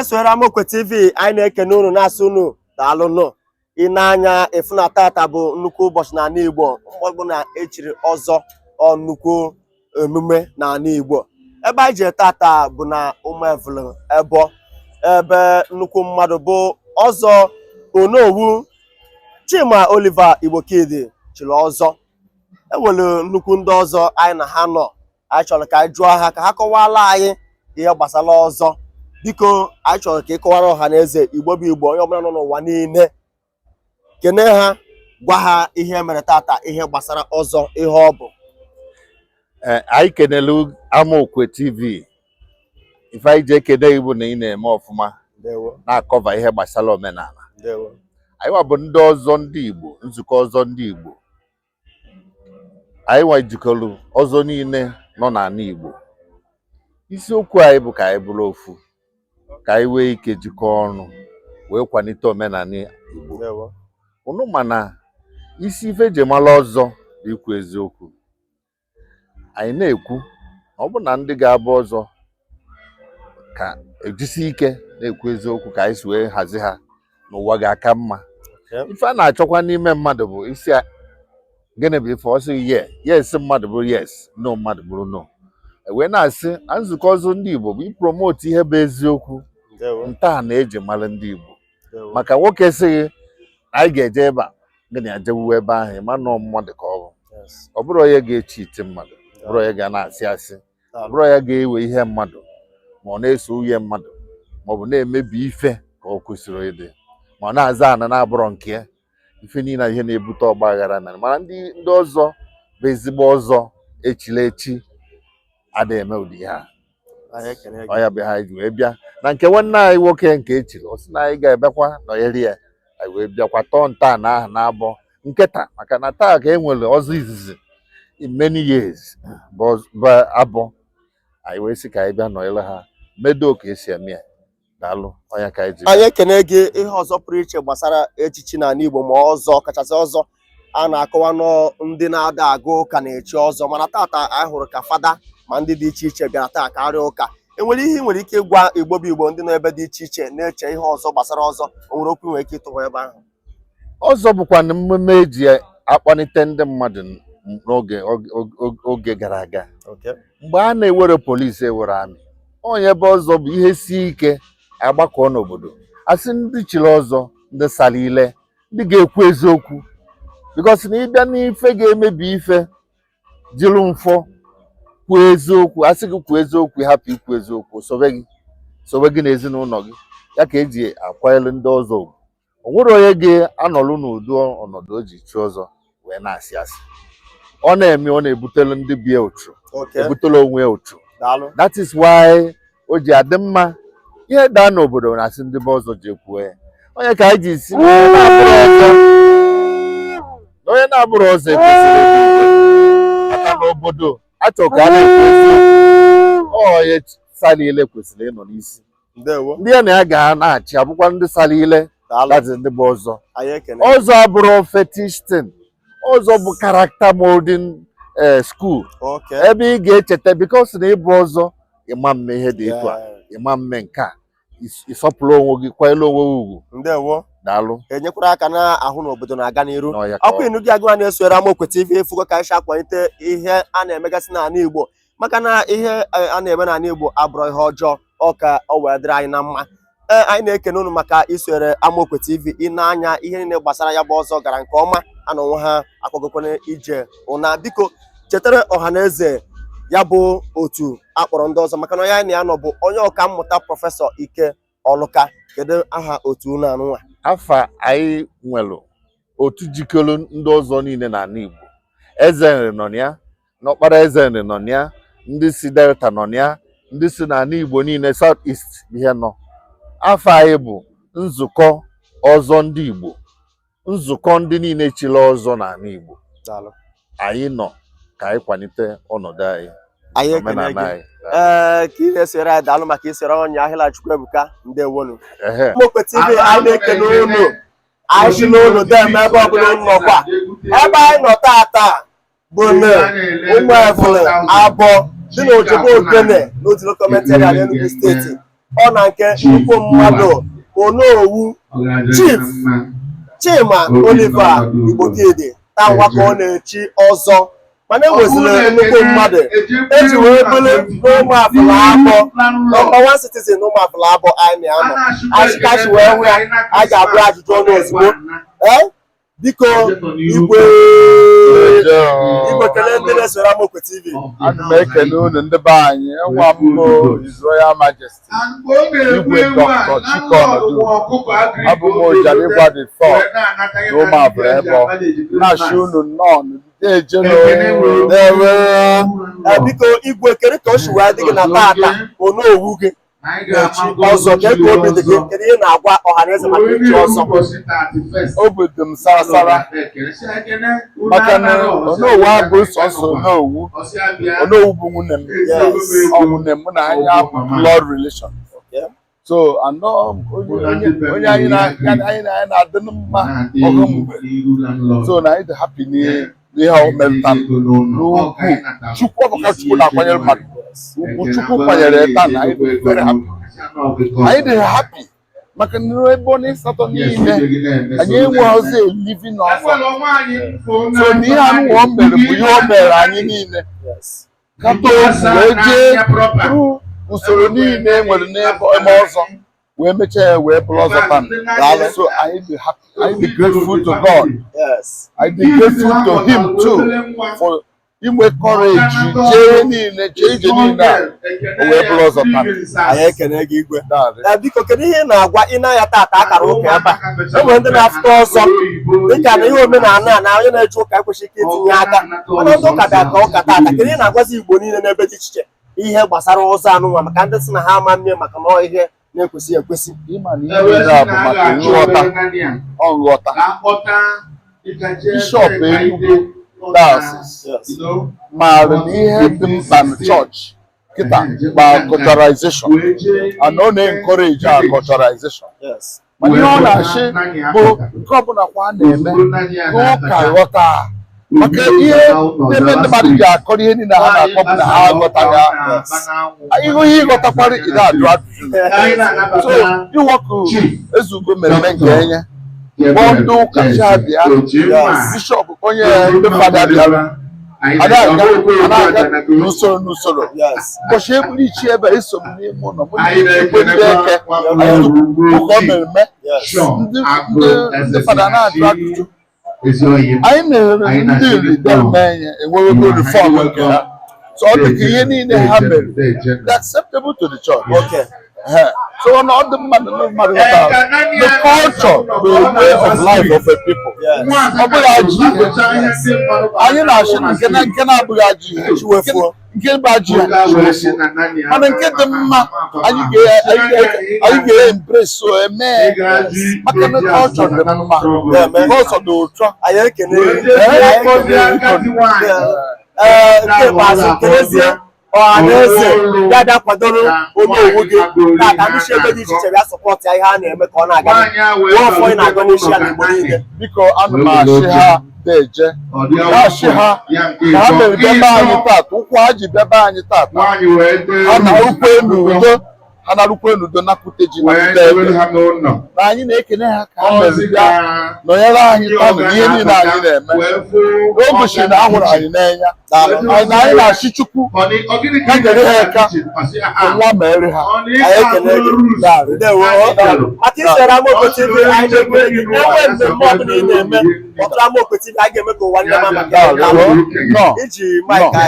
Esonyere Amaokwe TV, anyị na-ekene unu, na-asị unu daalụnụ. Ị na-anya efu na tata bụ nnukwu ụbọchị n'ala Igbo, mgbe na echiri ọzọ, ọ nnukwu emume n'ala Igbo. Ebe anyị jere tata bụ na Ụmụevụlụ ebo, ebe nnukwu mmadụ bụ Ọzọ Onowu Chima Oliver Igbokidi chiri ọzọ. Enwere nnukwu ndị ọzọ anyị na ha nọ. Anyị chọrọ ka anyị jụọ ha ka ha kọwara anyị ihe gbasara ọzọ. Biko, anyị chọrọ ka ị kọwara ọha na eze Igbo bụ Igbo, onye ọbụla nọ n'ụwa niile, kene ha, gwa ha ihe mere tata, ihe gbasara ọzọ, ihe ọ bụ. Ee, anyị kenelu Amaokwe TV. Ife anyị ji ekene gị bụ na ị na-eme ọfụma na-acover ihe gbasara omenala. Anyị nwa bụ ndị ọzọ ndị Igbo, nzukọ ọzọ ndị Igbo. Anyị nwa jikọrọ ọzọ niile nọ n'ala Igbo. Isiokwu anyị bụ ka anyị bụrụ ofu, ka anyị nwee ike jikọọ ọnụ wee kwalite omenala Igbo. Unu ma na isi ife eji mara ọzọ bụ ikwu eziokwu. Anyị na-ekwu na ọ bụ na ndị ga-abụ ọzọ ka ejisi ike na-ekwu eziokwu, ka anyị si wee hazi ha n'ụwa ga-aka mma. Ife a na-achọkwa n'ime mmadụ bụ isi gịnị bụ ife ọ sị yes mmadụ bụrụ yes, no mmadụ bụrụ no. E wee na-asị na nzukọ ọzọ ndị Igbo bụ ipromote ihe bụ eziokwu, ntọala eji mara ndị Igbo. Maka nwoke sịghị anyị ga-eje ebe a, gịnị ajewuwe ebe ahụ, ịma nọ mmadụ ka ọ bụ. Ọ bụrụ onye ga-echi iti mmadụ, ọ bụrụ onye ga na-asị asị, ọ bụrụ onye ga-ewe ihe mmadụ, ma ọ na-eso nwunye mmadụ, ma ọ bụ na-emebi ife ka ọ kwesịrị ịdị, ma ọ na-aza ana na-abụrọ nke ya. Ife niile ihe na-ebute ọgba aghara na mana ndị ọzọ bụ ezigbo ọzọ echiri echi adịghị eme ụdị ihe a. Anyị ekene gị. Ọ ya bụ ha ji wee bịa na nke nwanne anyị nwoke nke echiri. Ọ sị na anyị ga-abịakwa nọnyere ya. Anyị wee bịakwa tọọ ntọala ahụ na-abọ nkịta, maka na taa ka e nwere ọzọ izizi in many years bụ abọ. Anyị wee sị ka anyị bịa nọnyere ha, medo ka esi eme ya. Daalụ, ọnya ka anyị ji. Anyị ekene gị. Ihe ọzọ pụrụ iche gbasara echichi n'ala Igbo, ma ọzọ kachasị ọzọ a na-akọwa nọ ndị na-ada agụ ụka na-echi ọzọ, mana tata anyị hụrụ ka fada ma ndị dị iche iche bịara taa karịa ụka. Enwere ihe ị nwere ike ịgwa Igbo bụ Igbo, ndị nọ ebe dị iche iche na-eche ihe ọzọ gbasara ọzọ? O nwere okwu ị nwere ike ịtụwa ebe ahụ? Ọzọ bụkwa na mmemme eji akpọlite ndị mmadụ n'oge oge gara aga, mgbe a na-ewere polisi, ewere army. Onye bụ ọzọ bụ ihe sie ike, agbakọ n'obodo, asị ndị chiri ọzọ, ndị sara ile, ndị ga-ekwu eziokwu, because na ịbịa n'ife ga-emebi ife, jiri mfọ kwuo eziokwu. Asị gị kwuo eziokwu, hapụ ikwu eziokwu, sobe gị, sobe gị na ezinụlọ gị. Ya ka eji akwanyere ndị ọzọ ugwu. O nwere onye ga-anọrụ n'ụdị ọnọdụ o ji chi ọzọ wee na-asị asị. Ọ na-eme, ọ na-ebutelu ndị bie ụchụ, ebutela onwe ya ụchụ. Daalụ. That is why o ji adị mma ihe daa n'obodo, na-asị ndị be ọzọ ji ekwuo ya. Onye ka anyị ji si na onye na-abụrụ ọzọ, na onye na-abụrụ ọzọ ekwesịrị ịbụ igwe, maka na obodo achọ ka a na-ekwu eziokwu. Onye sara ile kwesịrị ịnọ n'isi. Ndewo. Ndị ya na ya ga na-achị abụkwa ndị sara ile. Daalụ. That is ndị bụ ọzọ. Anyị ekene. Ọzọ abụrụ fetish thing. Ọzọ bụ character molding school, ebe ị ga-echeta, because na ịbụ ọzọ, ịma mme ihe dị etu a, ịma mme nke a, ịsọpụrụ onwe gị, kwanyere onwe gị ugwu. Ndewo. Daalụ. Enyekwara aka na ahụ n'obodo na-aga n'iru. N'ọya ka ọkwa inu gị agụwa na-esonyere Amaokwe TV, efugo ka anyị si akwalite ihe a na-emegasị n'ala Igbo, maka na ihe a na-eme n'ala Igbo abụrụ ihe ọjọọ, ọ ka ọ wee dịrị anyị na mma. Ee, anyị na-ekene unu maka isonyere Amaokwe TV. Ị na-anya ihe niile gbasara ya bụ ọzọ gara nke ọma, ha na onwe ha akwagokwana ije ụna. Biko, chetara ọha na eze ya bụ otu akpọrọ ndị ọzọ, maka na onye anyị na ya nọ bụ onye ọka mmụta, Prọfesọ Ike Ọlụka. Kedu aha otu unu anụnwa? Afa anyị nwere otu jikọrọ ndị ọzọ niile n'ala Igbo. Eze Nri nọ na ya, n'ọkpara Eze Nri nọ na ya, ndị si Delta nọ na ya, ndị si n'ala Igbo niile, South East, ihe nọ. Afa anyị bụ nzukọ ọzọ ndị Igbo, nzukọ ndị niile chiri ọzọ n'ala Igbo. Daalụ. Anyị nọ ka anyị kwalite ọnọdụ anyị, Anyị ekene omenala gị. anyị. Ee, ka ị na-esonyere anyị, daalụ maka isoro ọnya ahịla. Chukwuebuka, ndewonu. Ehe. Amaokwe TV, anyị na-ekene unu. Anyị si n'ụlọ dem ebe ọbụla unu nọkwa. Ebe anyị nọ tata bụ na Ụmụevụlụ Abọ dị n'Ojobo Ogene n'Udi Local Government Area n'Enugu Steeti. Ọ na nke nnukwu mmadụ, Onowu Chief Chima Oliver Igbokidi. Taa ka ọ na-echi ọzọ, mana enweziri nnukwu mmadụ eji wee bụrụ n'Ụmụafụla Abọ, number one citizen n'Ụmụafụla Abọ. Anyị na-anọ achịkachi wee hụ ya, a ga-abụ ajụjụ ọnụ ozugbo. Ee, biko, igwe, igwe, kelee ndị na-esoro Amaokwe TV. Ana m ekele unu, ndị be anyị. Nwa m bụ His Royal Majesty Igwe Dr. Chike Ọnọdụ. Abụ m Ojarigwa the Third na Ụmụabụrụ Ebo. Na-achị unu nnọọ ejeno. Ewe. Ee, biko igwe, kedu ka o si wee dị gị na tata onowu gị na-echi ọzọ? Kedu ka obi dị gị? Kedu ihe na-agwa ọha na eze maka ichi ọzọ? Obi dị m sarasara, maka na onowu abụ sọsọ onowu. Onowu bụ nwunye m. Ọ nwunye m na anyị abụ blood relation. So anọ onye onye anyị na anyị na anyị na-adị mma ọgụ mgbe. So na anyị dị happy n'ihe o metụtara n'ugwu Chukwu. Ọbụka Chukwu na-akwanyere mmadụ ugwu, Chukwu kwanyere taa na anyị dị very happy. Anyị dị happy maka na ebe ọ na-ịsatọ niile anyị enweghịzi a living ọzọ. So na ihe anụ o mere bụ ihe o mere anyị niile kata obu wee jee through usoro niile e nwere n'ebe eme ọzọ, wee mechaa ya wee bụrụ ọzọ taa. Daalụ. So anyị dị happy, anyị dị grateful to God. Anyị dị grateful to him too for inwe courage jee niile, jee ije niile a, o wee bụrụ ọzọ taa. Anyị ekene gị, igwe. Daalụ. Ee, biko, kedu ihe ị na-agwa ị na-anya tata akara ụka ebe a? E nwere ndị na-afụta ọzọ dịka na ihe omenala a na onye na-eje ụka ekwesịghị ike itinye aka, mana ndị ụka bịa ka ụka tata. Kedu ihe na-agwazi Igbo niile n'ebe dị iche iche ihe gbasara ọzọ anụnwa, maka ndị sị na ha ama mmie, maka na ọ ihe na-ekwesị ekwesị? Ịma na ihe niile a bụ maka nghọta, ọ nghọta. Bishọp Enugu Diocese maara na ihe dị mkpa na chọọchị kịta bụ acculturation, and ọ na-encourage acculturation. Mana ihe ọ na-achị bụ nke ọbụla kwa a na-eme ka ụka ghọta, maka ihe na-eme ndị mmadụ ji akọrọ ihe niile ha na-akọ bụ na ha aghọtaghị ihe. Ihe ịghọtakwara, ị na-ajụ ajụjụ. So iwọkụ ezugo mmemme nke enye kpọọ ndị ụka chi abịa, bishọp onye, ndị fada bịara, a na-aga a na-aga n'usoro n'usoro. Ụbọchị eburu ichi ebe a, eso m n'ime ụlọ mụ na igwe ndị eke anyị tupu ụka o mere mme. Ndị fada na-ajụ ajụjụ anyị mere, ndị iri bịa mee ihe enwewego reform nke ha. So ọ dị ka ihe niile ha mere dị acceptable to the church. So na ọ dị mmadụ na mmadụ ghọtara the culture, the way of life of a people. Ọ bụghị ajọ ihe anyị na-achị na nke na-abụghị ajọ ihe. Chiwefuo. Nke bụ ajọ ihe, chiwefuo. Mana nke dị mma, anyị ga-embrace, so eme, maka na culture dị mma, culture dị ụtọ. Anyị ekene gị. Anyị ekene gị. Ee, nke ikpeazụ, kelezie ọha na eze ya bịa kwadoro onowu gị tata, ndị si ebe dị iche iche bịa support ya ihe a na-eme ka ọ na-aga nwa ọfọ ị na-agọ n'isi ya na Igbo niile. Biko, ana m achị ha deje, na-achị ha ka ha mere bịa be anyị tata. Ụkwụ ha ji bịa be anyị tata, ha na-arụkwe n'udo, ha na-arụkwe n'udo, nakwute ji, nakwute ebe na anyị na-ekene ha ka ha mere bịa nọnyere anyị taa na ihe niile anyị na-eme. O gosiri na a hụrụ anyị n'anya. Anyị na anyị na-achị Chukwu ya nyere ha aka ka nwa mere ha. Anyị ekele gị. Ndewo maka isoro Amaokwe TV. Anyị na-ekele gị. Enwe mmemme ọbụla ị na-eme, kpọtụrụ Amaokwe TV, anyị ga-eme ka ụwa nne ma maka ya. Daalụ. Nnọọ. Iji mic.